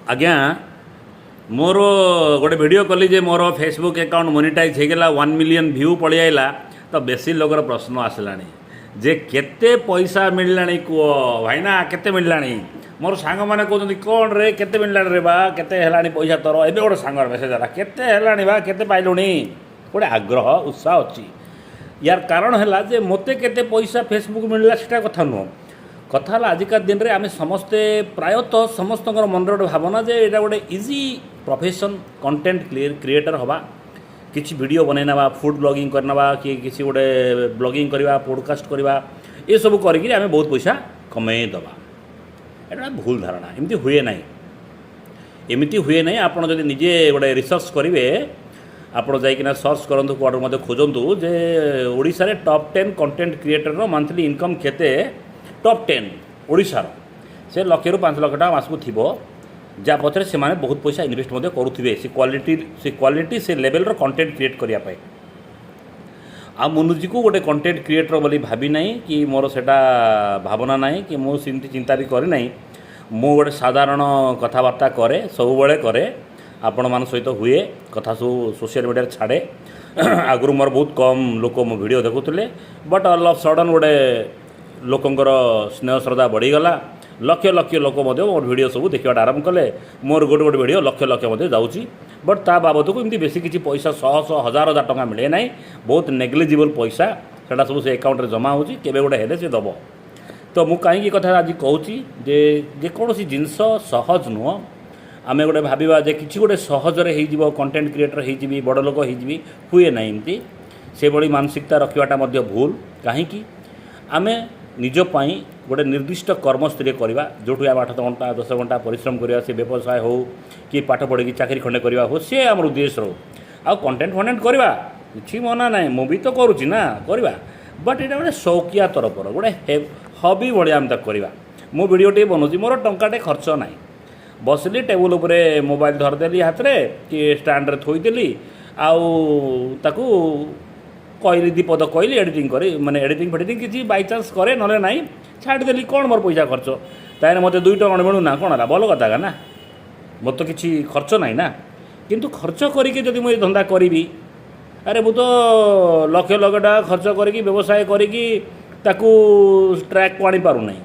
ଆଜ୍ଞା, ମୋର ଗୋଟେ ଭିଡ଼ିଓ କଲି ଯେ ମୋର ଫେସବୁକ୍ ଆକାଉଣ୍ଟ ମନିଟାଇଜ୍ ହେଇଗଲା, 1 ମିଲିୟନ୍ ଭ୍ୟୁ ପଳେଇ ଆଇଲା। ତ ବେଶୀ ଲୋକର ପ୍ରଶ୍ନ ଆସିଲାଣି ଯେ କେତେ ପଇସା ମିଳିଲାଣି କୁହ ଭାଇନା, କେତେ ମିଳିଲାଣି? ମୋର ସାଙ୍ଗମାନେ କହୁଛନ୍ତି, କ'ଣ ରେ, କେତେ ମିଳିଲାଣି ରେ ବା, କେତେ ହେଲାଣି ପଇସା ତୋର? ଏବେ ଗୋଟେ ସାଙ୍ଗର ମେସେଜ୍ ହେଲା, କେତେ ହେଲାଣି ବା, କେତେ ପାଇଲୁଣି? ଗୋଟେ ଆଗ୍ରହ, ଉତ୍ସାହ ଅଛି। ୟାର କାରଣ ହେଲା ଯେ ମୋତେ କେତେ ପଇସା ଫେସବୁକ୍ ମିଳିଲା ସେଟା କଥା ନୁହଁ। କଥା ହେଲା, ଆଜିକା ଦିନରେ ଆମେ ସମସ୍ତେ, ପ୍ରାୟତଃ ସମସ୍ତଙ୍କର ମନରେ ଗୋଟେ ଭାବନା ଯେ ଏଇଟା ଗୋଟେ ଇଜି ପ୍ରଫେସନ୍, କଣ୍ଟେଣ୍ଟ କ୍ରିଏଟର୍ ହେବା, କିଛି ଭିଡ଼ିଓ ବନେଇ ନେବା, ଫୁଡ଼୍ ବ୍ଲଗିଂ କରିନେବା କି କିଛି ଗୋଟେ ବ୍ଲଗିଂ କରିବା, ପଡ଼କାଷ୍ଟ କରିବା, ଏସବୁ କରିକିରି ଆମେ ବହୁତ ପଇସା କମେଇ ଦେବା। ଏଇଟା ଭୁଲ ଧାରଣା। ଏମିତି ହୁଏ ନାହିଁ, ଏମିତି ହୁଏ ନାହିଁ। ଆପଣ ଯଦି ନିଜେ ଗୋଟେ ରିସର୍ଚ୍ଚ କରିବେ, ଆପଣ ଯାଇକିନା ସର୍ଚ୍ଚ କରନ୍ତୁ, କୁଆଡ଼ୁ ମଧ୍ୟ ଖୋଜନ୍ତୁ ଯେ ଓଡ଼ିଶାରେ ଟପ୍ 10 କଣ୍ଟେଣ୍ଟ କ୍ରିଏଟର୍ର ମନ୍ଥଲି ଇନକମ୍ କେତେ। ଟପ୍ 10 ଓଡ଼ିଶାର, ସେ ଲକ୍ଷରୁ 5 ଲକ୍ଷ ଟଙ୍କା ମାସକୁ ଥିବ, ଯାହା ପଛରେ ସେମାନେ ବହୁତ ପଇସା ଇନଭେଷ୍ଟ ମଧ୍ୟ କରୁଥିବେ ସେ କ୍ୱାଲିଟି, ସେ ଲେଭେଲର କଣ୍ଟେଣ୍ଟ କ୍ରିଏଟ୍ କରିବା ପାଇଁ। ଆଉ ମୁଁ ନିଜକୁ ଗୋଟେ କଣ୍ଟେଣ୍ଟ କ୍ରିଏଟର୍ ବୋଲି ଭାବି ନାହିଁ କି ମୋର ସେଇଟା ଭାବନା ନାହିଁ କି ମୁଁ ସେମିତି ଚିନ୍ତା ବି କରିନାହିଁ। ମୁଁ ଗୋଟେ ସାଧାରଣ କଥାବାର୍ତ୍ତା କରେ, ସବୁବେଳେ କରେ, ଆପଣମାନଙ୍କ ସହିତ ହୁଏ କଥା, ସବୁ ସୋସିଆଲ ମିଡ଼ିଆରେ ଛାଡ଼େ। ଆଗରୁ ମୋର ବହୁତ କମ୍ ଲୋକ ମୋ ଭିଡ଼ିଓ ଦେଖୁଥିଲେ, ବଟ୍ ଅଲ୍ ଅଫ୍ ସଡ଼ନ୍ ଗୋଟେ ଲୋକଙ୍କର ସ୍ନେହ ଶ୍ରଦ୍ଧା ବଢ଼ିଗଲା। ଲକ୍ଷ ଲକ୍ଷ ଲୋକ ମଧ୍ୟ ମୋର ଭିଡ଼ିଓ ସବୁ ଦେଖିବାଟା ଆରମ୍ଭ କଲେ। ମୋର ଗୋଟେ ଗୋଟେ ଭିଡ଼ିଓ ଲକ୍ଷ ଲକ୍ଷ ମଧ୍ୟ ଯାଉଛି। ବଟ୍ ତା ବାବଦକୁ ଏମିତି ବେଶୀ କିଛି ପଇସା, ଶହ ଶହ, ହଜାର ହଜାର ଟଙ୍କା ମିଳେ ନାହିଁ। ବହୁତ ନେଗ୍ଲିଜିବଲ୍ ପଇସା। ସେଇଟା ସବୁ ସେ ଆକାଉଣ୍ଟରେ ଜମା ହେଉଛି, କେବେ ଗୋଟେ ହେଲେ ସେ ଦେବ। ତ ମୁଁ କାହିଁକି କଥା ଆଜି କହୁଛି ଯେ ଯେକୌଣସି ଜିନିଷ ସହଜ ନୁହଁ। ଆମେ ଗୋଟେ ଭାବିବା ଯେ କିଛି ଗୋଟେ ସହଜରେ ହେଇଯିବ, କଣ୍ଟେଣ୍ଟ କ୍ରିଏଟର୍ ହେଇଯିବି, ବଡ଼ ଲୋକ ହେଇଯିବି, ହୁଏ ନାହିଁ ଏମିତି। ସେଭଳି ମାନସିକତା ରଖିବାଟା ମଧ୍ୟ ଭୁଲ। କାହିଁକି? ଆମେ ନିଜ ପାଇଁ ଗୋଟେ ନିର୍ଦ୍ଦିଷ୍ଟ କର୍ମସ୍ଥଳୀ କରିବା, ଯେଉଁଠୁ ଆମେ 8 ଘଣ୍ଟା, 10 ଘଣ୍ଟା ପରିଶ୍ରମ କରିବା। ସେ ବ୍ୟବସାୟ ହେଉ କି ପାଠ ପଢ଼ିକି ଚାକିରି ଖଣ୍ଡେ କରିବା ହେଉ, ସେ ଆମର ଉଦ୍ଦେଶ୍ୟ ରହୁ। ଆଉ କଣ୍ଟେଣ୍ଟ ଫଣ୍ଟେଣ୍ଟ କରିବା କିଛି ମନା ନାହିଁ, ମୁଁ ବି ତ କରୁଛି ନା, କରିବା। ବଟ୍ ଏଇଟା ଗୋଟେ ସୌକିଆ ତରଫର ଗୋଟେ ହବି ଭଳିଆ ଆମେ ତାକୁ କରିବା। ମୁଁ ଭିଡ଼ିଓଟିଏ ବନଉଛି, ମୋର ଟଙ୍କାଟେ ଖର୍ଚ୍ଚ ନାହିଁ। ବସିଲି, ଟେବୁଲ୍ ଉପରେ ମୋବାଇଲ ଧରିଦେଲି ହାତରେ କି ଷ୍ଟାଣ୍ଡରେ ଥୋଇଦେଲି, ଆଉ ତାକୁ କହିଲି, ଦୁଇ ପଦ କହିଲି, ଏଡ଼ିଟିଂ କରି, ମାନେ ଏଡ଼ିଟିଂ ଫେଡ଼ିଟିଂ କିଛି ବାଇଚାନ୍ସ କରେ, ନହେଲେ ନାହିଁ, ଛାଡ଼ିଦେଲି। କ'ଣ ମୋର ପଇସା ଖର୍ଚ୍ଚ? ତାହେଲେ ମୋତେ 2 ଟଙ୍କା ମିଳୁନା, କ'ଣ ହେଲା? ଭଲ କଥା ନା, ମୋର ତ କିଛି ଖର୍ଚ୍ଚ ନାହିଁ ନା। କିନ୍ତୁ ଖର୍ଚ୍ଚ କରିକି ଯଦି ମୁଁ ଏ ଧନ୍ଦା କରିବି, ଆରେ ମୁଁ ତ ଲକ୍ଷ ଲକ୍ଷ ଟଙ୍କା ଖର୍ଚ୍ଚ କରିକି ବ୍ୟବସାୟ କରିକି ତାକୁ ଟ୍ରାକ୍କୁ ଆଣିପାରୁନାହିଁ,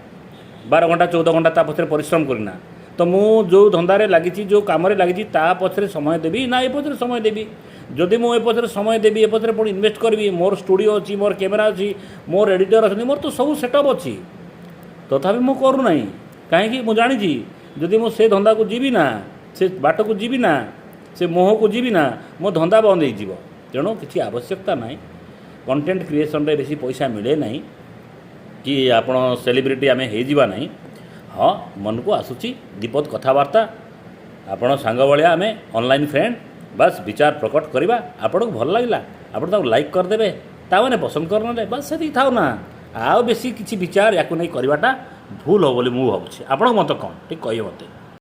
12 ଘଣ୍ଟା, 14 ଘଣ୍ଟା ତା ପଛରେ ପରିଶ୍ରମ କରିନା। ତ ମୁଁ ଯେଉଁ ଧନ୍ଦାରେ ଲାଗିଛି, ଯେଉଁ କାମରେ ଲାଗିଛି, ତା ପଛରେ ସମୟ ଦେବି ନା ଏ ପଛରେ ସମୟ ଦେବି? ଯଦି ମୁଁ ଏ ପଛରେ ସମୟ ଦେବି, ଏ ପଛରେ ପୁଣି ଇନଭେଷ୍ଟ କରିବି, ମୋର ଷ୍ଟୁଡ଼ିଓ ଅଛି, ମୋର କ୍ୟାମେରା ଅଛି, ମୋର ଏଡ଼ିଟର୍ ଅଛନ୍ତି, ମୋର ତ ସବୁ ସେଟଅପ୍ ଅଛି, ତଥାପି ମୁଁ କରୁନାହିଁ। କାହିଁକି? ମୁଁ ଜାଣିଛି, ଯଦି ମୁଁ ସେ ଧନ୍ଦାକୁ ଯିବି ନା, ସେ ବାଟକୁ ଯିବି ନା, ସେ ମୋହକୁ ଯିବି ନା, ମୋ ଧନ୍ଦା ବନ୍ଦ ହେଇଯିବ। ତେଣୁ କିଛି ଆବଶ୍ୟକତା ନାହିଁ। କଣ୍ଟେଣ୍ଟ କ୍ରିଏସନ୍ରେ ବେଶୀ ପଇସା ମିଳେ ନାହିଁ କି ଆପଣ ସେଲିବ୍ରିଟି ଆମେ ହେଇଯିବା ନାହିଁ। ହଁ, ମନକୁ ଆସୁଛି ଦୁଇପଦ କଥାବାର୍ତ୍ତା, ଆପଣ ସାଙ୍ଗ ଭଳିଆ, ଆମେ ଅନଲାଇନ୍ ଫ୍ରେଣ୍ଡ, ବାସ୍ ବିଚାର ପ୍ରକଟ କରିବା। ଆପଣଙ୍କୁ ଭଲ ଲାଗିଲା, ଆପଣ ତାକୁ ଲାଇକ୍ କରିଦେବେ, ତା ମାନେ ପସନ୍ଦ କରିନେଲେ, ବାସ୍ ସେତିକି ଥାଉ ନା। ଆଉ ବେଶୀ କିଛି ବିଚାର ୟାକୁ ନେଇ କରିବାଟା ଭୁଲ ହେବ ବୋଲି ମୁଁ ଭାବୁଛି। ଆପଣଙ୍କ ମତ କ'ଣ, ଟିକେ କହିବେ ମୋତେ।